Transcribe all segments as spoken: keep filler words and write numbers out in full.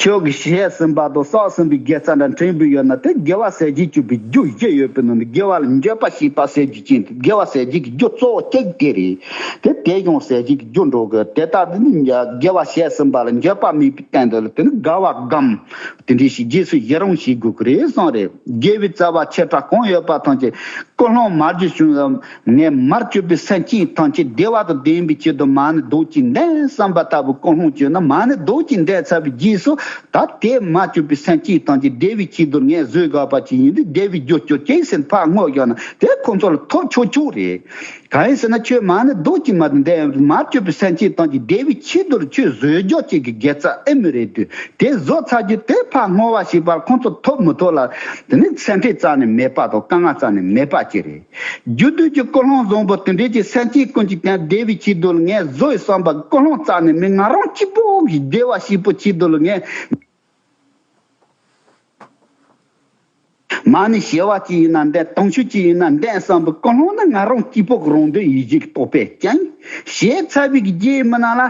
ཁྱོད་ཀྱིས་བཤད་ཟིན་པ་དང་བསགས་ཟིན་པའི་དགེ་རྩ་འདྲ་དྲན་པའི་ཡོད་ན། དེ་དགེ་བ་ཟད་བྱེད་གཅོད་པའི་རྒྱུ་བཞི་ཡོད་པའི་ནང་ནས། དགེ་བ་ལ་འགྱོད་པ་བྱེད་པ་ཟེར་རྒྱུ་ཅན་དེ། དགེ་བ་ཟད་བྱེད་ཀྱི་རྒྱུ་གཙོ་བོ་གཅིག་དེ་རེད། དེ་དེ་ཡང་ཟད་བྱེད་ཀྱི་རྒྱུ་འགྲོ་གི། དེ་ལྟར་དེ་ནི་དགེ་བ་བྱས་ཟིན་པ་ལ་འགྱོད་པ་མེད་པའི་སྟེང་དུ་ལ། དེ་ནི་དགའ་བ་སྒོམ། དེ་འདྲ་ཞིག་རྗེས་སུ་ཡི་རང་བྱེད་དགོས་ཀྱི་རེད་གསུངས་རེད། དགེ་བའི་རྩ་བ་ཆེ་ཕྲ་གང་ཡོད་པ་ཐམས་ཅད་ཀུན་སློང་མ་བསྒྱུར་བྱུང་ངས། མར་གྱུར་པའི་སེམས་ཅན་ཐམས་ཅད་བདེ་བ་དང་ལྡན་པའི་ཆེད་དུ་མ་ཎི་རྡོ་གཅིག་འདོན་བསམ་པ་ལྟ་བུ་ཀུན་སློང་བསྐྱེད་ན། མ་ཎི་རྡོ་གཅིག་འདོན་ཚར་བའི་རྗེས་སུ། ད་དེ་མར་གྱུར་པའི་སེམས་ཅན་ཐམས་ཅད་བདེ་བའི་ཆེད་དུ་ངས་བཟོད་དགོས་པ་ཅིག་ཡིན་དུས། བདེ་བའི་རྒྱུ་སྤྱོད་ཅིག་ཟེར་ཕར་བསྔོ་བཞག་ན། དེ་ཁོ་ཚོ་ལ་ཐོབ་ཆོག་ཆོག་རེད། གང་ཡིན་ཟེར་ན། ཁྱོད་མ་ཎི་རྡོ་གཅིག་མ་འདོན། མར་གྱུར་པའི་སེམས་ཅན་ཐམས་ཅད་བདེ་བའི་ཆེད་དུ་ཁྱོད་བཟོད་རྒྱུ་ཅིག་གི་དགེ་རྩ་ཨེ་མི་རེད་དུས། དེ་བཟོ་ཚར་རྗེས་དེ་ཕར་བསྔོ་བ་བྱེད་པར་ཁོ་ཚོ་ཐོབ་མི་ཐོབ་ལ། དེ་ནི་སེམས་ཁྲལ་རྩ་ནས་མེད་པ་དང་དཀའ་ངལ་རྩ་ནས་མེད་པ་ཅིག་རེད། རྒྱུ་དུས་ཀྱི་ཀུན་སློང་བཟང་པོ་དེ་འདྲའི་ཅིག་སེམས་ཅན་ཀུན་གྱི་དོན་བདེ་བའི་ཆེད་དུ་ལ་ངས་བཟོས་བསམ་པ་ཀུན་སློང་རྩ་ནས་མེད། ང་རང་གཅིག་པོ་གི་བདེ་བ་བྱེད་པའི་ཆེད་དུ་ལ་ངས་མ་ཎི་བྱེ་བ་གཅིག་ཡིན་ན་འདོན། དུང་ཕྱུར་གཅིག་ཡིན་ན་འདོན་བསམ་པའི་ཀུན་སློང་ནི་ང་རང་གཅིག་པོ་གི་རང་འདོད་ཡིད་བྱེད་ཀྱི་རྟོག་པས་ཀྱང་བྱས་ཚར་བའི་གི་རྗེས་མི་ནང་ལ།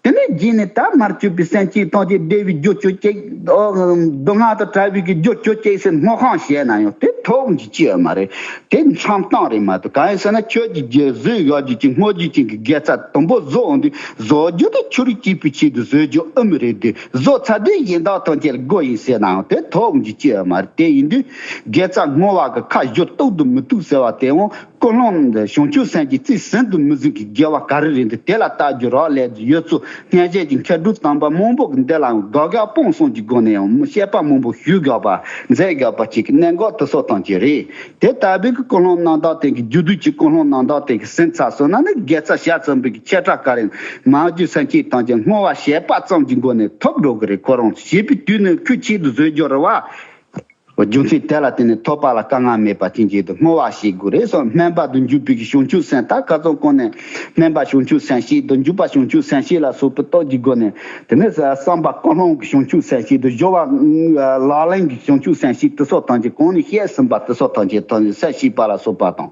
དེ་ནས་རྗེས་ནས་ད་མར་གྱུར་པའི་སེམས་ཅན་ཐམས་ཅད་བདེ་བའི་རྒྱུ་སྤྱོད་ཅིག་སྡུག་བསྔལ་དང་བྲལ་བའི་གི་རྒྱུ་སྤྱོད་ཅིག་ཟེར་བསྔོ་ཁང་བྱས་ན་ཡང་དེ་ཐོབ་རྒྱུ་ཅི་ཡང་མ་རེད། དེ་མཚམས་བཏང་རེད་མ་གཏོགས། གང་ཡིན་ཟེར་ན། ཁྱོད་ཀྱིས་རྗེས་བཟོད་དགོས་རྒྱུ་ཅིག་བསྔོ་རྒྱུ་ཅིག་གི་དགེ་རྩ་དང་པོ་བཟོ་འོང་དུས། བཟོ་རྒྱུ་དེ་ཆོས་རིག་གཅིག་པུའི་ཆེད་དུ་བཟོ་རྒྱུ་ཨེ་མི་རེད་དེ། བཟོ་ཚར་དུས་གཞན་དག་ཐམས་ཅད་ལ་དགོས་ཡིན་ཟེར་ནའང་དེ་ཐོབ་རྒྱུ་ཅི་ཡང་མ་རེད། དེ་ཡིན་དུས་དགེ་རྩ་བསྔོ་བ་གི་ཁ་བཞུ་གཏུག་ཏུ་མི་གཏུག་ཟེར་བ་དེའང་། ཀུན་སློང་འདི་བྱང་ཆུབ་སེམས་ཀྱི་རྩིས་ཟིན་དུ་མི་ཟིན་གྱི་དགེ་བ་ག་རེ་རེད་འདུག་དེ་ལ་བལྟ་རྒྱུ་རག་ལས་ཡོད་ཚུལ། སྔོན་ཆད་ཀྱི་མཁས་གྲུབ་དམ་པ་མང་པོ་གིས་འདི་ལ་དགག་རྒྱག་སྤོང་གསུམ་གྱི་སྒོ་ནས་ཡང་བཤད་པ་མང་པོ་ཞུ་དགོས་པ། མཛད་དགོས་པ་ཅིག་གི་གནད་འགག་དེ་ཚོ་ཐམས་ཅད་རེད། དེ་ལྟ་བུའི་གི་ཀུན་སློང་རྣམ་དག་དེ་གི་རྒྱུ་དུས་ཀྱི་ཀུན་སློང་རྣམ་དག་དེ་གི་ཟིན་ཚར་སོང་ན་ནི། དགེ་རྩ་བྱས་ཚར་བའི་གི་ཆེ་ཕྲ་ག་རེ། མར་གྱུར་སེམས་ཅན་ཐམས་ཅད་བསྔོ་བ་བྱས་པ་ཙམ་གྱི་སྒོ་ནས་ཐོབ་འགྲོ་གི་རེད། ཁོ་རང་བྱེད་པའི་དུས་ནི་ཁོའི་ཆེད་དུ་བཟོས་རྒྱུ་རེད་བ། རྒྱུ་མཚན་དེ་ལ་བརྟེན་ནས་ཐོབ་པ་ལ་དཀའ་ངལ་མེད་པ་ཅན་ཅིག་ཏུ་བསྔོ་བ་བྱེད་དགོས་རེད་གསུངས། སྨོན་པ་དང་འཇུག་པའི་གི་བྱང་ཆུབ་སེམས། ད་ཁ་སང་གོང་ནས་སྨོན་པ་བྱང་ཆུབ་སེམས་བསྐྱེད་དང་། འཇུག་པ་བྱང་ཆུབ་སེམས་བསྐྱེད་ལ་སོགས་པའི་སྟོབས་ཀྱི་སྒོ་ནས། དེ་ནས་བསམ་པ་ཀུན་སློང་གི་བྱང་ཆུབ་སེམས་བསྐྱེད་དང་། སྦྱོར་བ་ལག་ལེན་གྱི་བྱང་ཆུབ་སེམས་བསྐྱེད། དེ་སོགས་ཐམས་ཅད་གོང་ནས་བཤད་ཟིན་པ་དེ་སོགས་ཐམས་ཅད་ཐམས་ཅད་སེམས་བསྐྱེད་པ་ལ་སོགས་པ་དང་།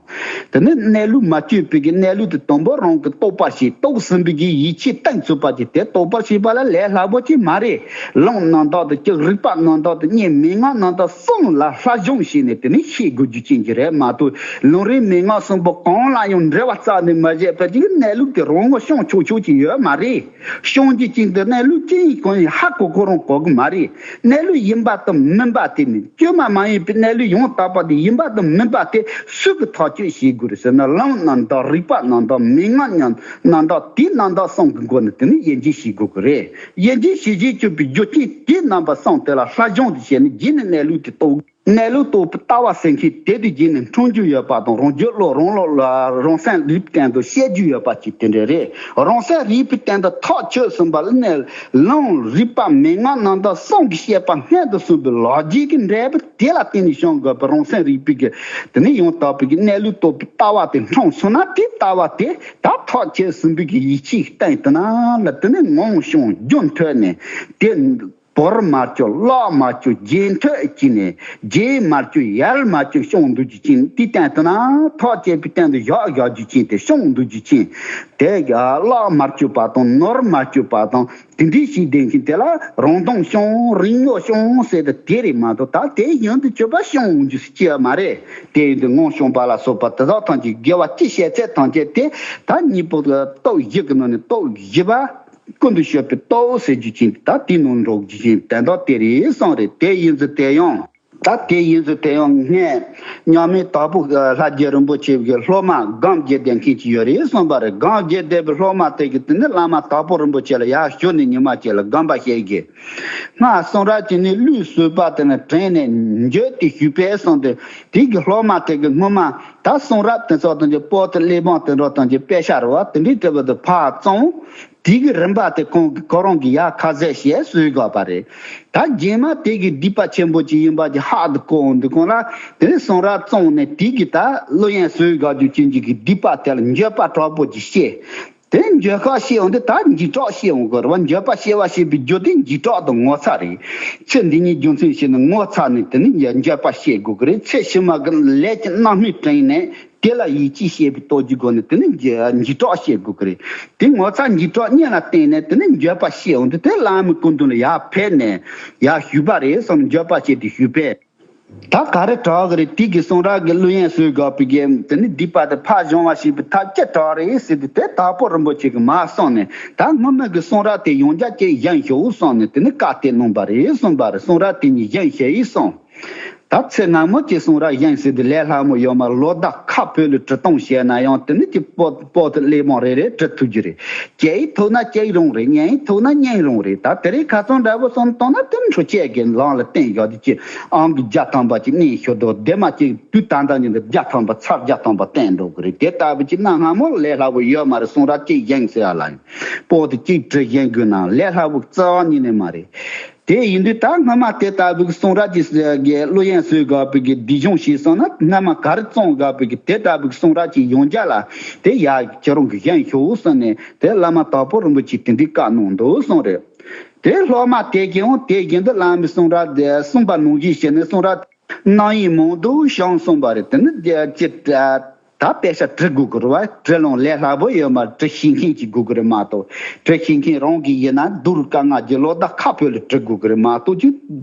དེ་ནས་གནས་ལུགས་མ་བཅོས་པའི་གི་གནས་ལུགས་དེ་དང་པོ་རང་གིས་རྟོགས་པར་བྱེད། རྟོགས་ཟིན་པའི་གི་ཡིད་ཆེས་གཏིང་ཚུད་པ་ཅིག་དེ་རྟོགས་པར་བྱེད་པ་ལ་ལས་སླ་པོ་ཅིག་མ་རེད། ལུང་རྣམ་དག་དང་གཅིག་རིགས་པ་རྣམ་དག་དང་གཉིས་མན་ངག་རྣམ་དག་གསུམ་ལ་སླར་སྦྱོང་བྱས་ནས་དེ་ནས་ཤེས་དགོས་རྒྱུ་ཅན་གྱི་རེད་མ་གཏོགས། ལུང་རིགས་མན་ངག་གསུམ་པོ་གང་ལ་ཡང་འགྲེལ་བ་རྩ་ནས་མ་བྱས་པ་ཅིག་གནས་ལུགས་དེ་རང་ངོ་སྐྱོང་ཆོག་ཆོག་ཅིག་ཡོད་མ་རེད། སྐྱོང་རྒྱུ་ཅན་དེ་གནས་ལུགས་ཅི་ཡིན་གང་ཡིན་ཧ་གོ་ཁོ་རང་གོ་གི་མ་རེད། གནས་ལུགས་ཡིན་པ་དང་མིན་པ་དེ་ནི། བཅོས་མ་མ་ཡིན་པའི་གནས་ལུགས་ཡང་དག་པ་དེ་ཡིན་པ་དང་མིན་པ་དེ་སུ་གིས་ཐག་གཅོད་བྱེད་དགོས་རེད་ཟེར་ན། ལུང་རྣམ་དག་རིགས་པ་རྣམ་དག་མན་ངག་རྣམ་དག་དེ་རྣམ་དག་གསུམ་གྱི་སྒོ་ནས་དེ་ནི་དབྱེ་འབྱེད་བྱེད་དགོས་ཀྱི་རེད། དབྱེ་འབྱེད་བྱེད་བྱེད་བཅུག་པའི་རྒྱུ་རྐྱེན་དེ་རྣམ་པ་གསུམ་དེ་ལ་སླར་སྦྱོང་དུ་བྱས་ནས། རྗེས་ནས་གནས་ལུགས་དེ་རྟོགས། གནས་ལུགས་རྟོགས་པའི་ལྟ་བ་ཟེར་མཁན་དེ་དུས་རྗེས་ནས་འཁྲུངས་རྒྱུ་ཡོད་པ་དང་། རང་རྒྱུད་བློ་རང་བློ་ལ་རང་སེམས་རིག་པའི་སྟེང་དུ་བཤད་རྒྱུ་ཡོད་པ་ཅིག་དེ་འདྲ་རེད། རང་སེམས་རིག་པའི་སྟེང་དུ་ཐག་ཆོད་ཟིན་པ་ལ་ནི། ལུང་རིགས་པ་མན་ངག་རྣམ་དག་གསུམ་གྱིས་བཤད་པ་སྔོན་དུ་སོང་བའི་ལོ་རྒྱུས་ཀྱི་འབྲས་བུ་དེ་ལ་བརྟེན་ནས་བྱུང་དགོས་པའི་རང་སེམས་རིག་པའི་གི་དེ་ནས་ཡང་དག་པའི་གི་གནས་ལུགས་རྟོགས་པའི་ལྟ་བ་དེ་འཁྲུངས་སོང་ན། དེའི་ལྟ་བ་དེ་ད་ཐག་ཆོད་ཟིན་པའི་གི་ཡིད་ཆེས་སྟེང་དུ་ན་ལ་དེ་ནས་ངང་བྱུང་རྒྱུན་མཐུད་ནས་དེ། བོར་མ་བཅུག་ལོག་མ་བཅུག་རྗེས་མཐུད་ཀྱིས་ནས། རྗེས་མ་བཅུག་ཡར་མ་བཅུག་སྐྱོང་འདུག་རྒྱུ་ཅན། དེའི་སྟེང་དུ་ན་ཐག་བཅད་པའི་སྟེང་དུ་བཞག་བཞག་རྒྱུ་ཅན། དེ་སྐྱོང་འདུག་རྒྱུ་ཅན། དེ་ལོག་མ་བཅུག་པ་དང་ནོར་མ་བཅུག་པ་དང་དེ་འདྲའི་ཞིག་ལྡན་ཅིང་། དེ་ལ་རང་སྡོམ་སྐྱོང་རིག་ངོ་སྐྱོང་ཟེར་ཏེ་དེ་རེད་མ་གཏོགས། ད་དེ་ཡུན་དུ་གྱུར་པ་སྐྱོང་འོང་རྒྱུ་ཅི་ཡང་མ་རེད། དེ་ཡུན་དུ་ངང་སྐྱོང་པ་ལ་སོགས་པ་དེ་དག་ཐམས་ཅད་དགེ་བ་ཅི་བྱས་ཚད་ཐམས་ཅད་དེ་ད་གཉིས་པོ་སྟོབས་བཞི་གི་ནང་ནས་སྟོབས་བཞི་པ། ཀུན་ཏུ་སྤྱོད་པའི་སྟོབས་ཟེར་རྒྱུ་ཅན། ད་དེའི་ནང་འགྲོ་རྒྱུ་ཅན་དོན་དག་དེ་རེད་གསུངས་རེད། དེ་ཡིན་ཚུལ་དེ་ཡང་། ད་དེ་ཡིན་ཚུལ་དེ་ཡང་སྔོན་མཉམ་མེད་དྭགས་པོ་ལྷ་རྒྱལ་རིན་པོ་ཆེ་གི་སློབ་མ་སྒོམ་རྒྱལ་ལྡན་མཁན་ཅིག་ཡོད་རེད་གསུངས་པ་རེད། སྒོམ་རྒྱལ་ལྡན་པའི་སློབ་མ་དེ་གིས་དེ་ནི་བླ་མ་དྭགས་པོ་རིན་པོ་ཆེ་ལ་ཡར་ཞུས་ནས་ཉི་མ་གཅིག་ལ་སྒོམ་པ་བཤད་གི། སྔར་གསུང་རབ་ཀྱི་ནི་གླུད་གསོལ་བ་དེ་ནི་དྲན་ནས་འགྱོད་དེ་ཞུས་པས་གསུངས་ཏེ། དེ་གི་སློབ་མ་དེ་གིས་སྔོན་མ་ད་གསུང་རབ་དེ་ཚོ་དང་གི་པོ་ཏི་གླེགས་བམ་དེ་འདྲ་དང་གི་དཔེ་ཆ་རེད་བ། དེ་འདྲའི་གྲས་པ་དེ་ཕར་བཙོང་། དེ་གི་རིན་པ་དེ་ཁོང་གི་ཁོ་རང་གི་ཡར་ཁ་ཟས་བྱས་གསོས་དགོས་པ་རེད། ད་རྗེས་མ་དེ་གི་སྡིག་པ་ཆེན་པོ་ཅིག་ཡིན་པ་ཅིག་ཧ་དུ་གོ་འོང་དུས་ཁོང་ལ་དེ་ནས་གསུང་རབ་བཙོང་ནས་དེ་གི་ད་གླུ་དབྱངས་གསོས་དགོས་རྒྱུ་ཅན་ཅིག་གི་སྡིག་པ་དེ་ལ་འགྱོད་པ་དྲག་པོ་ཅིག་སྐྱེས། དེ་འགྱོད་པ་སྐྱེ་ཡོང་དུས་ད་འཇིགས་སྐྲག་སྐྱེ་ཡོང་གི་རེད་བ། འགྱོད་པ་སྐྱེ་བ་སྐྱེ་བའི་རྒྱུ་དེ་འཇིགས་སྐྲག་དང་ངོ་ཚ་རེད། ཚེ་འདི་ཉིད་རྒྱུ་མཚན་བྱས་ནས་ངོ་ཚ་ནས་དེ་ནི་འགྱོད་པ་སྐྱེ་དགོས་ཀྱི་རེད། ཚེ་ཕྱི་མ་གི་ལས་ཀྱི་རྣམ་སྨིན་དྲན་ནས་དེ་ལ་ཡིད་ཆེས་བྱེད་པའི་སྟོབས་ཀྱི་སྒོ་ནས་དེ་ནི་འཇིགས་སྐྲག་སྐྱེ་དགོས་ཀྱི་རེད། དེ་ངོ་ཚ་འཇིགས་སྐྲག་གཉིས་ལ་བརྟེན་ནས་དེ་ནི་འགྱོད་པ་སྐྱེ་ཡོང་དུས་དེ་བླ་མའི་སྐུ་མདུན་ལ་ཡར་ཕེབས་ནས་ཡར་ཞུས་པ་རེད་བསམ། འགྱོད་པ་སྐྱེས་ཏེ་ཞུས་པས། ད་ག་རེ་དྲག་གི་རེད། དེ་གི་གསུང་རབ་ཀྱི་གླུ་དབྱངས་གསོལ་དགོས་པའི་གི་དེ་ནི་སྡིག་པ་དེ་ཕར་སྦྱོང་བ་ཞིག་པའི་ཐབས་ཅི་དྲག་རེད་ཟེར་དུས་དེ་དྭགས་པོ་རིན་པོ་ཆེ་གི་མར་གསུངས་ནས། ད་སྔོན་མ་གི་གསུང་རབ་དེ་ཡང་བསྐྱར་ཅིག་བཞེངས་ཤོག་གསུངས་ནས་དེ་ནི་བཀའ་དེ་གནང་བ་རེད་གསུངས་པ་རེད། གསུང་རབ་དེ་ཉིད་བཞེངས་བྱས་ཡིན་གསུངས། ད་ཚེ་སྔ་མོ་གི་གསུང་རབ་བཞེངས་ཟེར་དུས་ལས་སླ་མོ་ཡོད་མ་རེད། ལོ་ཟླ་ཁ་བོད་ལ་བྲི་སྟངས་བཤད་ན་ཡང་དེ་ནི་གཅིག་པོ་པོ་དེ་གླེགས་བམ་རེ་རེ་བྲི་ཐུབ་རྒྱུ་རེད། བྱེད་ཡིན་ཐུབ་ན་བྱེད་རུང་རེད། ཉན་ཡིན་ཐུབ་ན་ཉན་རུང་རེད། ད་དེ་རིང་ཁ་སང་འདྲ་པོ་སོང་བཏང་ན་དེ་འཕྲུལ་ཆས་ཀྱི་ལམ་ལ་བསྟན་བཞག་དེ་ཅི་ཨང་ཀི་བརྒྱ་ཐམ་པ་ཅིག་གནས་ཤོག་དོ། དེ་མ་ཅིག་དུས་ད་ལྟ་ཉིན་དུ་བརྒྱ་ཐམ་པ་ཚར་བརྒྱ་ཐམ་པ་བསྟན་འགྲོ་གི་རེད། དེ་ལྟ་བུ་ཅིག་གནའ་སྔ་མོ་ལས་སླ་པོ་ཡོད་མ་རེད། གསུང་རབ་གཅིག་བཞེངས་ཟེར་ཡ་ལ་ཡིན་པོ་དེ་གཅིག་བྲི་བཞེངས་དགོས་ན་ལས་སླ་པོ་རྩ་བ་ཉིད་ནས་མ་རེད། དེ་ཡིན་དུས་ད་སྔ་མ་དེ་ལྟ་བུའི་གསུང་རབ་ཀྱི་གླུ་དབྱངས་གསོལ་དགོས་པའི་གི་སྡིག་སྦྱོང་ཞིག་སོང་ན་སྔ་མ་ག་རེ་བརྩམས་དགོས་པའི་གི་དེ་ལྟ་བུའི་གསུང་རབ་ཀྱི་ཡང་བསྐྱར་ལ་དེ་ཡ་ཁྱེད་རང་གི་བཞེངས་ཤོག་གསུངས་ནས་དེ་བླ་མ་དྭགས་པོ་རིན་པོ་ཆེས་དེ་འདྲའི་བཀའ་གནང་འདུག་གསུངས་རེད། དེ་སློབ་མ་དེ་གིས་ཡང་དེ་བཞིན་དུ་བླ་མའི་གསུང་རབ་དེ་གསུངས་པ་ནང་བཞིན་བྱས་ནས་གསུང་རབ་རྣམ་དབྱེ་མང་དུ་བྱུང་གསུངས་པ་རེད། དེ་ནི་ཅི། ད་དཔེ་ཆ་བྲི་དགོས་ཀྱི་རེད་བ། བྲི་ལོང་ལས་སླ་པོ་ཡོད་མ་རེད། བྲི་ཤེས་མཁན་གྱིས་དགོས་ཀྱི་རེད་མ་གཏོགས། བྲི་ཤེས་མཁན་རང་གིས་ཡིན་ན་བསྡུར་དཀའ་ངལ་གྱི་ལོ་ཟླ་ཁ་བོད་ལ་བྲི་དགོས་ཀྱི་རེད་མ་གཏོགས། ཅིག་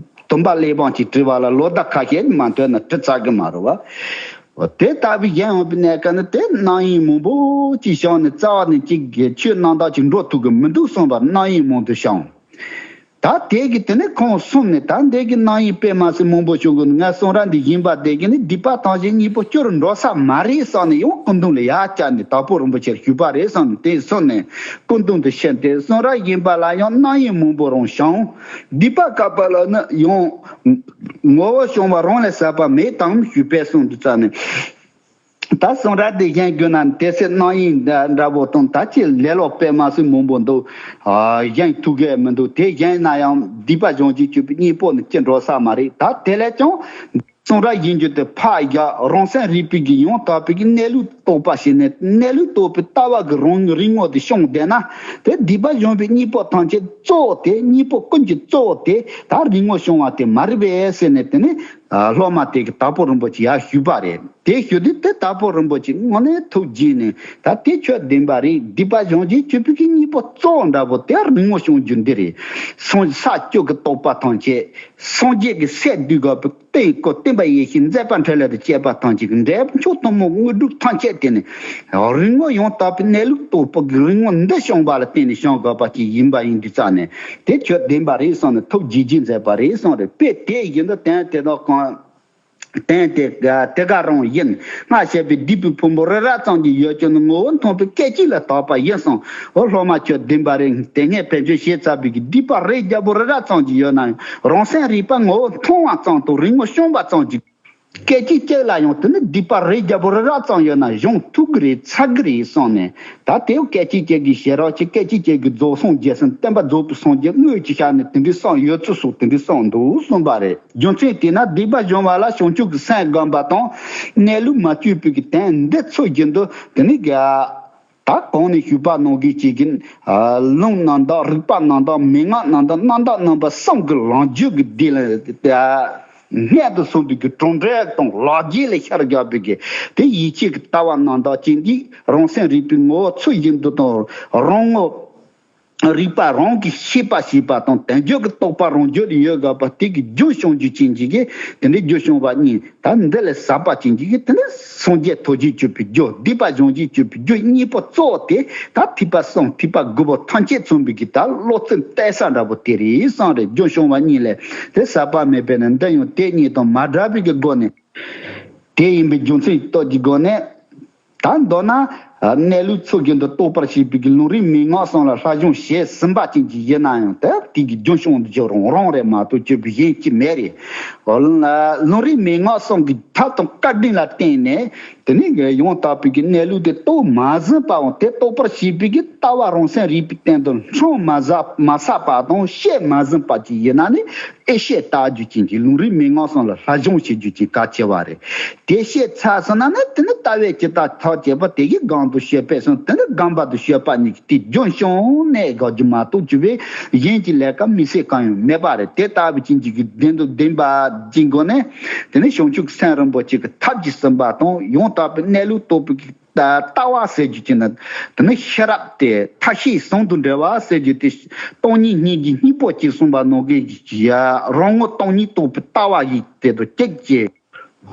དུམ་པ་གླེགས་བམ་གཅིག་བྲི་བ་ལ་ལོ་ཟླ་ཁ་ཤས་མ་ཐོན་ན་བྲི་ཚར་གི་མ་རེད་བ། དེ་ལྟ་བུའི་གཞན་ཡང་བའི་གནས་སྐབས་ནི་དེ་རྣམ་དབྱེ་མང་པོ་ཅིག་བྱུང་ནས་རྩ་བ་ནས་ཅིག་གི་ཆོས་རྣམ་དག་ཅིག་འགྲོ་ཐུབ་ཀྱི་མི་འདུག་གསུངས་པ་རྣམ་དབྱེ་མང་དུ་བྱུང་། ད་དེ་གི་དེ་ནས་ཁོང་གསུམ་ནས་ད་འདི་གི་རྣམ་དབྱེ་དཔེ་མ་སྲིད་མང་པོ་བྱུང་གི་ང་གསུང་རབ་འདི་ཡིན་པ་དེ་གི་ནི་སྡིག་པ་ཐམས་ཅད་གཉིས་པོ་སྐྱུར་འགྲོ་ས་མ་རེད་བསམ་ནས་ཡང་སྐུ་མདུན་ལ་ཡར་བཅར་ནས་དྭགས་པོ་རིན་པོ་ཆེར་ཞུས་པ་རེད་བསམ་ནས་དེ་གསུམ་ནས་སྐུ་མདུན་དུ་ཕྱིན་ཏེ་གསུང་རབ་ཡིན་པ་ལ་ཡང་རྣམ་དབྱེ་མང་པོ་རང་བྱུང་། སྡིག་པ་བཀག་པ་ལ་ནི་ཡང་ངོ་བོ་བྱུང་བ་རང་ལས་ཟབ་པ་མེད་དམ་ཞུས་པས་གསུངས་དུས་ཙ་ནས། ད་གསུང་རབ་འདི་གཞན་དགོས་ན་དེ་ཚེ་རྣམ་དབྱེ་འདྲ་པོ་དང་ད་ཅི་ལས་ལོག་དཔེ་མ་སྲིད་མང་པོ་འདུག་ཨ། གཞན་ཐུག་གི་མི་འདུག་དེ་གཞན་ན་ཡང་སྡིག་པ་སྦྱོང་བྱེད་སྤྱོད་པའི་གཉེན་པོ་ནི་ཅི་འགྲོ་ས་མ་རེད། ད་དེ་ལས་ཀྱང་གསུང་རབ་ཡིན་རྒྱུ་དེ་ཕར་བཞག་རང་སེམས་རིག་པའི་གི་ཡང་དག་པའི་གི་གནས་ལུགས་རྟོགས་པ་ཞིག་ནས་གནས་ལུགས་རྟོགས་པའི་ལྟ་བ་གི་རང་རིག་ངོ་དེ་བྱུང་བསྡད་ན་དེ་སྡིག་པ་སྦྱོང་བའི་གཉེན་པོ་ཐམས་ཅད་གཙོ་བོ་དེ་གཉེན་པོ་ཀུན་གྱི་གཙོ་བོ་དེ་ད་རིག་ངོ་བྱུང་བ་དེ་མ་རེད་པས་ཟེར་ནས་དེ་ནི་སློབ་མ་དེ་གི་དྭགས་པོ་རིན་པོ་ཆེ་ཡར་ཞུས་པ་རེད། དེ་ཞུ་དུས་དེ་དྭགས་པོ་རིན་པོ་ཆེ་དངོས་གནས་ཐུགས་དགྱེས་ནས་ད་དེ་ཁྱོད་བདེན་པ་རེད། སྡིག་པ་སྦྱོང་བྱེད་སྤྱོད་པའི་གི་གཉེན་པོ་གཙོ་བོ་འདྲ་པོ་དེ་རིག་ངོ་བྱུང་རྒྱུ་འདི་རེད། སངས་ས་བཅུ་གི་རྟོགས་པ་ཐམས་ཅད་སངས་རྒྱས་ཀྱི་སྲས་འདུས་དགོས་པའི་སྟེང་སྐོར་སྟོན་པ་ཡེ་ཤེས་མཛད་པ་འཕྲིན་ལས་དང་བཅས་པ་ཐམས་ཅད་ཀྱི་འབྲས་བུ་མཆོག་ཐུན་མོང་དངོས་གྲུབ་ཐམས་ཅད་དེ་ནི་རིག་ངོ་ཡང་དག་པའི་གནས་ལུགས་རྟོགས་པ་གི་རིག་ངོ་འདི་བྱུང་བ་ལ་བརྟེན་ནས་བྱུང་དགོས་པ་ཅིག་ཡིན་པ་ཡིན་དུས་ཙ་ནས་དེ་ཁྱོད་བདེན་པ་རེད་གསུངས་ནས་ཐུགས་དགྱེས་དགྱེས་མཛད་པ་རེད་གསུངས་རེད། དཔེ་དེ་བཞིན་དུ་དོན་དེ་དག་གང་དོན་དེ་དེ་ག་རང་ཡིན། སྔར་བཤད་པའི་སྡིག་པའི་ཕུང་པོ་རི་རབ་ཙམ་གྱི་ཡོད་ཀྱང་ངོ་བོ་མཐོང་བའི་སྐད་ཅིག་ལ་དག་པ་ཡིན་གསུངས། འོ་སློབ་མ་ཁྱོད་བདེན་པ་རེད། དེ་སྔས་བེད་སྤྱོད་བྱས་ཚར་བའི་གི་སྡིག་པ་རི་རྒྱལ་པོ་རི་རབ་ཙམ་གྱི་ཡོད་ན་ཡང་རང་སེམས་རིག་པ་ངོ་བོ་མཐོང་བ་ཙམ་དང་རིག་ངོ་བྱུང་བ་ཙམ་གྱི་སྐད་ཅིག་གཅིག་ལ་ཡང་དེ་ནི་སྡིག་པ་རི་རྒྱལ་པོ་རི་རབ་ཙམ་ཡོད་ན་སྦྱོང་ཐུབ་གི་རེད་ཚར་གི་རེད་གསུངས་ནས། ད་དེའུ་སྐད་ཅིག་གཅིག་གི་ཞལ་རོགས་ཀྱི་སྐད་ཅིག་གཅིག་གི་རྫོགས་སངས་རྒྱས་སམ་སྟོན་པ་རྫོགས་པའི་སངས་རྒྱས་དངོས་ཀྱི་ཞལ་ནས་དེ་འདྲའི་གསུངས་ཡོད་ཚུལ་སོགས་དེ་འདྲའི་གསུངས་འདུག་གསུངས་པ་རེད། རྒྱུ་མཚན་དེས་ན་སྡིག་པ་སྦྱོང་བ་ལ་བྱང་ཆུབ་ཀྱི་སེམས་བསྒོམ་པ་དང་གནས་ལུགས་མ་བཅོས་པའི་གི་དོན་འདི་ཚུལ་བཞིན་དུ་དེ་ནི་ག་ད་གོང་ནས་ཞུས་པ་ནང་བཞིན་བྱེད་ཀྱིན། ལུང་རྣམ་དག་རིགས་པ་རྣམ་དག་མན་ངག་རྣམ་དག་རྣམ་དག་རྣམ་པ་གསུམ་གྱི་ལམ་རྒྱུད་ཀྱི་སྡེ་ལ་སྔོན་དུ་སོང་བའི་གི་གྲུབ་འབྲས་དང་ལག་རྗེས་ལ་ཤར་བཞག་པའི་གི་དེ་ཡིད་ཆེས་ཀྱི་ལྟ་བ་རྣམ་དག་ཅན་གྱིས་རང་སེམས་རིག་པའི་ངོ་བོ་ཚུལ་བཞིན་དུ་དང་རང་ངོ་། རིག་པ་རང་གིས་ཤེས་པ་ཤེས་པ་དང་དོན་བརྗོད་ཀྱི་རྟོགས་པ་རང་རྒྱུད་ལ་ཡོད་དགོས་པ་དེ་གི་རྒྱུ་བྱང་རྒྱུ་ཅན་གྱི་གི་དེ་འདྲའི་རྒྱུ་བྱང་བ་གཉིས། ད་འདི་ལས་ཟབ་པ་ཅན་གྱི་གི་དེ་ནི་སངས་རྒྱས་ཐོབ་བྱེད་སྤྱོད་པའི་རྒྱུ་སྡིག་པ་སྦྱོང་བྱེད་སྤྱོད་པའི་རྒྱུ་གཉིས་པོ་གཙོ་བོ་དེ་ད་ཐེག་པ་གསུམ་ཐེག་པ་དགུ་པོ་ཐམས་ཅད་མཚོན་པའི་གི་ད་བློ་རྩེ་གཏད་ས་འདྲ་པོ་དེ་རེད་གསུངས་རེད། རྒྱུ་བྱང་བ་གཉིས་ལས་དེ་ཟབ་པ་མེད་པས་ན་འདི་ཡང་དེ་གཉིས་དང་མ་འདྲ་བའི་གི་སྒོ་ནས་དེ་ཡིན་པའི་རྒྱུ་མཚན་སྟོབས་ཀྱི་སྒོ་ནས། ད་མདོར་ན། གནས་ལུགས་ཚུལ་བཞིན་དུ་རྟོགས་པར་བྱེད་པའི་གི་ལུང་རིགས་མན་ངག་གསུམ་ལ་སློབ་སྦྱོང་བྱས་ཟིན་པ་ཅན་གྱི་ཡིན་ན་ཡང་དེ་དེ་གི་རྒྱུན་སྐྱོང་དུ་འཇུག་རུང་རང་རེད་མ་གཏོགས་སྤྱོད་པའི་གཞན་ཅི་མེད་རེད། ལུང་རིགས་མན་ངག་གསུམ་གྱི་ཐབས་དང་བཀའ་དྲིན་ལ་བརྟེན་ནས་དེ་ནི་ཡང་དག་པའི་གི་གནས་ལུགས་དེ་རྟོགས་མ་ཟིན་པའང་དེ་རྟོགས་པར་བྱེད་པའི་གི་ལྟ་བ་རང་སེམས་རིག་པའི་སྟེང་དུ་འཆང་མ་ཟ་མ་ཟ་པ་དང་བཤད་མ་ཟིན་པ་ཅིག་ཡིན་ན་ནི་ཨེ་བཤད་ལྟ་རྒྱུ་ཅན་གྱི་ལུང་རིགས་མན་ངག་གསུམ་ལ་སློབ་སྦྱོང་བྱེད་རྒྱུ་ཅན་གལ་ཆེ་བ་རེད། དེ་བཤད་ཚར་སོང་ན་ནི་དེ་ནི་ལྟ་བའི་ཇི་ལྟར་ཐག་བཅད་པ་དེ་གི་སྒང་ དུ་བཤད་པས་སོང་། དེ་ནི་སྒོམ་པ་དང་སྤྱོད་པ་གཉིས་ཀྱི་དེ་རྒྱུན་བྱུང་ནས་དགོས་རྒྱུ་མ་གཏོགས་ཅི་བས་གཞན་གྱི་ལས་ཀ་མི་སེ་གང་ཡང་མེད་པ་རེད། དེ་ལྟ་བུ་ཅན་གྱི་གི་བདེན་དུ་བདེན་པ་ཅན་སྒོ་ནས། དེ་ནི་བྱང་ཆུབ་སེམས་རིན་པོ་ཆེ་གི་ཐབས་ཀྱིས་ཟིན་པ་དང་ཡང་དག་པའི་གནས་ལུགས་རྟོགས་པའི་གི་ལྟ་བ་ཟེར་རྒྱུ་ཅན་ནི། དེ་ནི་ཤེས་རབ་སྟེ་མཐའ་བཤད་ཟུང་དུ་འབྲེལ་བ་ཟེར་རྒྱུ་དེ། སྟོང་ཉིད་སྙིང་རྗེ་སྙིང་པོ་གཅིག་གསུངས་པ་ནང་གི་ཡ་རང་ངོ་སྟོང་ཉིད་རྟོགས་པའི་ལྟ་བ་ཡིན་དེ་དང་གཅིག་བྱས།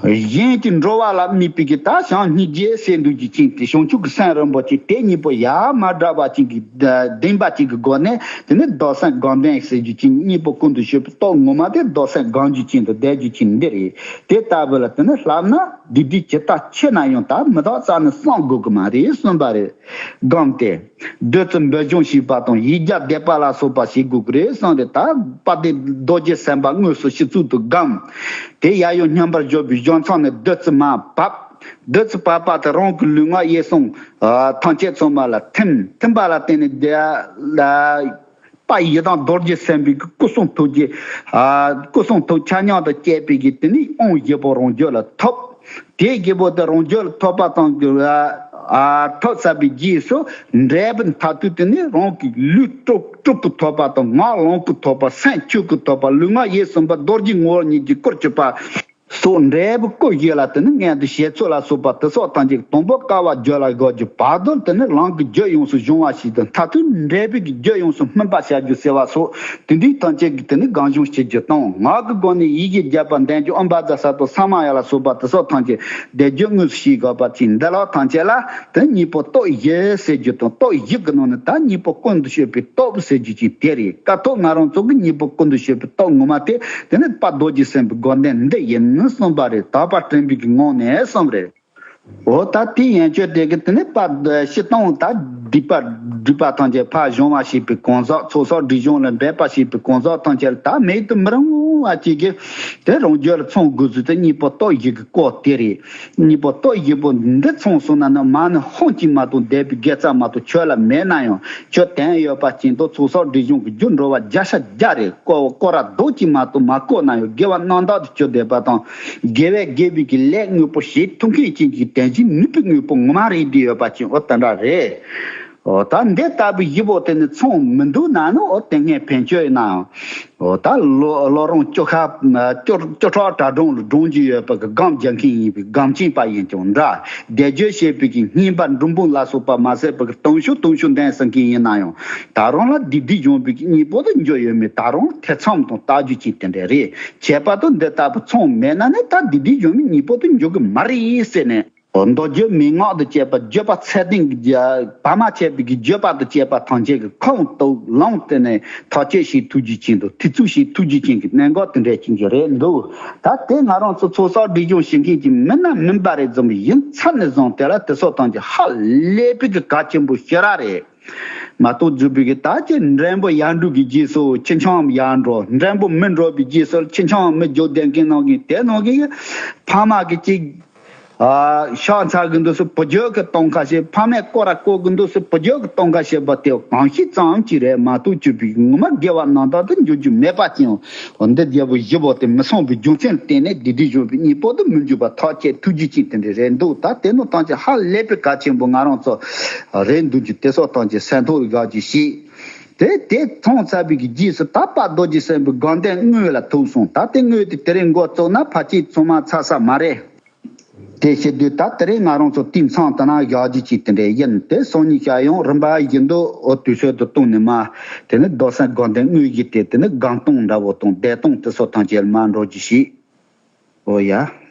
གཞན་གྱི་འགྲོ་བ་ལ་དམིགས་པའི་གི་ད་བྱམས་སྙིང་རྗེ་ཟེར་འདུག་རྒྱུ་ཅན་དེ་བྱང་ཆུབ་ཀྱི་སེམས་རིན་པོ་ཆེ་དེ་གཉིས་པོ་ཡ་མ་འདྲ་བ་ཅན་གྱི་བདེན་པ་ཅིག་གི་སྒོ་ནས། དེ་ནི་རྡོར་སེམས་སྒོམ་ལྡན་ཟེར་རྒྱུ་ཅན་གཉིས་པོ་ཀུན་ཏུ་སྤྱོད་པའི་སྟོབས་ངོ་མ་དེ་རྡོར་སེམས་སྒོམ་རྒྱུ་ཅན་དང་བཟླས་རྒྱུ་ཅན་འདི་རེད། དེ་ལྟ་བུ་ལ་དེ་ནི་ལྷབ་ན་བདུད་སྡེ་ཇི་ལྟར་ཆེ་ན་ཡང་ད་མི་དག་རྩ་ནས་བསམ་དགོས་ཀྱི་མ་རེད་གསུངས་པ་རེད། སྒོམ་སྟེ། བདུད་རྩི་འབུལ་སྦྱོང་བྱེད་པ་དང་ཡིག་བརྒྱ་བཟླས་པ་ལ་སོགས་པ་བྱེད་དགོས་ཀྱི་རེད་གསུངས་རེད། ད་དཔལ་ལྡན་རྡོ་རྗེ་སེམས་དཔའ་དངོས་སུ་ཞིག་ཚུལ་དུ་སྒོམ། དེ་ཡར་ཡང་སྙོམས་པར་འཇུག་པའི་གཞུང་ཚང་ནས་བདུད་རྩི་མར་བབས། བདུད་རྩི་བབས་པ་དེ་རང་གི་ལུས་ངག་ཡིད་གསུམ་ཐམས་ཅད་ཚང་མ་ལ་ཐིམ། ཐིམ་པ་ལ་བརྟེན་ནས་དེ་ལ། དཔལ་ཡི་དམ་རྡོ་རྗེ་སེམས་དཔའི་སྐུ་གསུང་ཐུགས་ཀྱི། སྐུ་གསུང་ཐུགས་ཆ་མཉམ་དུ་བསྐྱེད་པའི་གི་དེ་ནི་དབང་བཞི་པོ་རང་རྒྱུད་ལ་ཐོབ། དེ་བཞི་པོ་དེ་རང་རྒྱུད་ལ་ཐོབ་པ་དང་། ཐོབ་ཚར་བའི་རྗེས་སུ་འབྲས་བུ་མཐར་ཐུག་དེ་ནི་རང་གི་ལུས་སྤྲུལ་སྤྲུལ་སྐུ་ཐོབ་པ་དང་ངག་ལོངས་སྐུ་ཐོབ་པ། སེམས་ཆོས་སྐུ་ཐོབ་པ། ལུས་ངག་ཡིད་གསུམ་པ་རྡོ་རྗེ་ངོ་བོ་ཉིད་ཀྱི་སྐུར་གྱུར་པ། སོགས་འབྲས་བུ་སྐུ་བཞི་ལ་དེ་ནི་མངོན་དུ་བྱེད་ཚུལ་ལ་སོགས་པ་དེ་སོགས་ཐམས་ཅད་དང་པོ་དཀའ་བ་སྦྱོར་ལ་དགོས་རྒྱུ། བར་དོར་དེ་ནི་ལམ་གྱི་རྒྱུ་ཡོངས་སུ་སྦྱོང་བ་ཞིག་དང་མཐར་ཐུག་འབྲས་བུ་གི་རྒྱུ་ཡོངས་སུ་སྨིན་པར་བྱ་རྒྱུ་ཟེར་བ་སོགས་དེ་འདྲའི་ཐམས་ཅད་ཀྱི་དེ་ནི་སྒོམ་སྦྱོང་བྱེད་རྒྱུ་དང་། ངག་གི་སྒོ་ནས་ཡི་གེ་བརྒྱ་པ་འདོན་རྒྱུ། ཨོཾ་བཛྲ་ས་ཏྭ་ས་མ་ཡ་ལ་སོགས་པ་དེ་སོགས་ཐམས་ཅད་བཟླས་བརྗོད་དངོས་སུ་བྱེད་དགོས་པ་ཅིག་འདི་ལ་ཐམས་ཅད་ལ་དེ་གཉིས་པོ་སྟོབས་བཞི་ཟེར་རྒྱུ་དང་། སྟོབས་བཞི་གི་ནང་ནས་ད་གཉིས་པོ་ཀུན་ཏུ་སྤྱོད་པའི་སྟོབས་ཟེར་རྒྱུ་ཅིག་དེ་རེད། སྐབས་ཐོག་ང་རང་ཚོ་གི་གཉིས་པོ་ཀུན་ཏུ་སྤྱོད་པའི་སྟོབས་ངོ་མ་དེ་དེ་ནི་དཔལ་རྡོ་རྗེ་སེམས་དཔའི་སྒོམ་ལྡན་འདི་ཡིན་གསུངས་པ་རེད། དག་པ་དྲན་པའི་གི་ངང་ནས་གསུངས་རེད། འོ་ད་དེ་ཡན་ཆོད་དེ་གི་དེ་ནི་དཔལ་སྤྱིར་བཏང་ད་སྡིག་པ་སྒྲིབ་པ་ཐམས་ཅད་ཕར་སྦྱོང་བ་བྱེད་པའི་གང་ཟག་ཚོགས་བསགས་སྒྲིབ་སྦྱོང་ལ་འབད་པ་བྱེད་པའི་གང་ཟག་ཐམས་ཅད་ལ་ད་མེད་དུ་མི་རུང་བ་ཅིག་གི་དེ་རང་རྒྱུད་ལ་ཚང་དགོས་ཚུལ་དེ་གཉིས་པོ་སྟོབས་བཞི་གི་སྐོར་དེ་རེད། གཉིས་པོ་སྟོབས་བཞི་པོ་འདི་ཚང་སོང་ན་ནི་མ་ཎི་ཧོན་གྱིས་མ་གཏོགས་བཟླས་པའི་དགེ་རྩ་མ་གཏོགས་ཁྱོད་ལ་མེད་ན་ཡང་ཁྱོད་དོན་ཡོད་པ་ཅན་དུ་ཚོགས་བསགས་སྒྲིབ་སྦྱོང་གི་རྒྱུ་འགྲོ་བ་བརྒྱ་ཆ་བརྒྱ་རེད། སྐོར་སྐོར་ར་རྡོག་གཅིག་མ་གཏོགས་མ་བསྐོར་ན་ཡང་དགེ་བ་རྣམ་དག་ཏུ་གྱུར་བསྡད་པ་དང་། དགེ་བས་དགེ་བའི་གི་ལས་དངོས་པོ་བྱེད་ཐུབ་མཁན་ཅན་གྱི་དོན་གྱི་ནུས་པའི་དངོས་པོ་ངོ་མ་རེད་དེ་ཡོད་པ་ཅན་འོ་དེ་འདྲ་རེད། འོ་ད་འདི་ལྟ་བུའི་བཞི་པོ་དེ་ནི་ཚང་མི་འདུག་ན་ནི་འོ་དེ་སྔའི་ཕན་ཆོད་ཡིན་ནའང་། འོ་ད་ལོ་ལོ་རང་བཅུ་ཁ་བཅུ་བཅུ་ཕྲག་གྲྭ་གྲོང་ལ་སྒྲུང་རྒྱུ་ཡོད་པ་གི་སྒོམ་རྒྱག་མཁན་ཡིན་པའི་སྒོམ་ཆེན་པ་ཡིན་ཀྱང་འདྲ། བཟླས་བརྗོད་བྱེད་པའི་གི་བསྙེན་པ་འབྲུམ་སྤུངས་ལ་སོགས་པ་མ་ཟད་པ་གི་དུང་ཤུགས་དུང་ཤུགས་ལྡན་ཟེར་མཁན་ཡིན་ན་ཡང་ད་རུང་ལ་སྡིག་སྒྲིབ་སྦྱོང་བའི་གི་གཉིས་པོ་དུ་འགྱུར་ཡོད་མེད་ད་རུང་ཐེ་ཚོམ་དང་ལྟ་རྒྱུ་ཅན་དེ་འདྲ་རེད། ཁྱད་པར་དུ་འདི་ལྟ་བུ་ཚང་མེད་ན་ནི་ད་སྡིག་སྒྲིབ་སྦྱོང་བའི་གཉིས་པོ་དུ་འགྱུར་གི་མ་རེད་ཟེར་ནས། མདོ་རྒྱུད་མན་ངག་ཏུ་བཅས་པ་བརྗོད་པ་ཚད་ལྡན་གྱི་བར་མ་ཆད་པའི་གི་བརྗོད་པ་དང་བཅས་པ་ཐམས་ཅད་ཀྱི་ཁུངས་གཏུགས་ལུང་བསྟན་ནས་ཐག་གཅོད་བྱེད་ཐུབ་རྒྱུ་ཅན་དང་ཐེ་ཚོམ་བྱེད་ཐུབ་རྒྱུ་ཅན་གྱི་གནད་འགག་དེ་འདྲ་ཅན་གྱི་རེད་འདུག་ད་དེ་ང་རང་ཚོ་ཚོགས་བསགས་སྒྲིབ་སྦྱོང་བྱེད་མཁན་གྱི་མི་སྣ་མིན་པ་རེད་བཟུང་བའི་ཡིན་ཚད་ནས་བཟུང་དེ་ལ་དེ་སོགས་ཐམས་ཅད་ཧ་ལས་པའི་གི་གལ་ཆེན་པོ་ཞེ་དྲག་རེད། མ་གཏོགས་རྫུས་པའི་གི་ད་ཅི་འགྲེང་བུ་ཡར་འགྲོ་གི་རྗེས་སུ་ཁྱི་འཆང་ཡར་འགྲོ། འགྲེང་བུ་མི་འགྲོ་བའི་རྗེས་སུ་ཁྱི་འཆང་མི་རྒྱུག་བསྡད་མཁན་ནང་གི་དེ་ནང་གི་ཕ་མ་གི་ཅིག་ཨ། ཤ་ཚ་གི་འདུག་སེ་བུ་རྒྱུད་ཀྱི་གཏོང་ཁ་ཤས། ཕ་མས་བསྐོར་ར་བསྐོར་གི་འདུག་སེ་བུ་རྒྱུད་ཀྱི་གཏོང་ཁ་ཤས་པ་དེ་གང་ཞིག་ཙམ་ཅིག་རེད་མ་གཏོགས་བཅུ་པའི་ངོ་མ་དགེ་བ་རྣམ་དག་ཏུ་འགྱུར་རྒྱུ་མེད་པ་ཅན། འོ་འདི་རྒྱལ་པོ་བཞི་པོ་དེ་མི་སྲུང་བའི་རྒྱུ་མཚན་བརྟེན་ནས་སྡིག་སྒྲིབ་སྦྱོང་བའི་གཉིས་པོ་དུ་མི་འཇུག་པ་ཐག་བཅད་ཐུབ་རྒྱུ་ཅན་དེ་འདྲ་རེད་འདུག་ད་དེ་ནོ་ཐམས་ཅད་ཧ་ལས་པའི་གལ་ཆེན་པོ་ང་རང་ཚོ་རེད་འདུག་རྒྱུ་དེ་སོགས་ཐམས་ཅད་སེམས་ཐོག་ལ་དགའ་རྒྱུ་ཞིག་དེ་དེ་མཐོང་ཚར་བའི་གི་རྗེས་སུ་ད་དཔལ་རྡོ་རྗེ་སེམས་དཔའི་དགོངས་དོན་དངོས་ལ་ཐུག་སོང་། ད་དེ་དངོས་དེ་དེ་རིང་འགོ་བཙུགས་ན་ཕལ་ཆེར་ཚང་མ་ཚར་ས་མ་རེད། དེ་བྱེད་དུས་ད་དེ་རིང་ང་རང་ཚོ་དེའི་མཚམས་དེ་ན་བཞག་རྒྱུ་ཅིག་དེ་འདྲ་ཡིན། དེ་སང་ཉིན་ཤར་ཡང་རིམ་པ་བཞིན་དུ་འོ་དུས་ཚོད་དུ་བཏང་ནས་མ། དེ་ནི་རྡོར་སེམས་དགོངས་དོན་དངོས་ཀྱི་དེ་དེ་ནི་སྒོམ་སྟངས་འདྲ་བོ་དང་བཟླས་སྟངས་དེ་སོགས་ཐམས་ཅད་མར་འགྲོ་རྒྱུ་ཞིག་འོ་ཡ།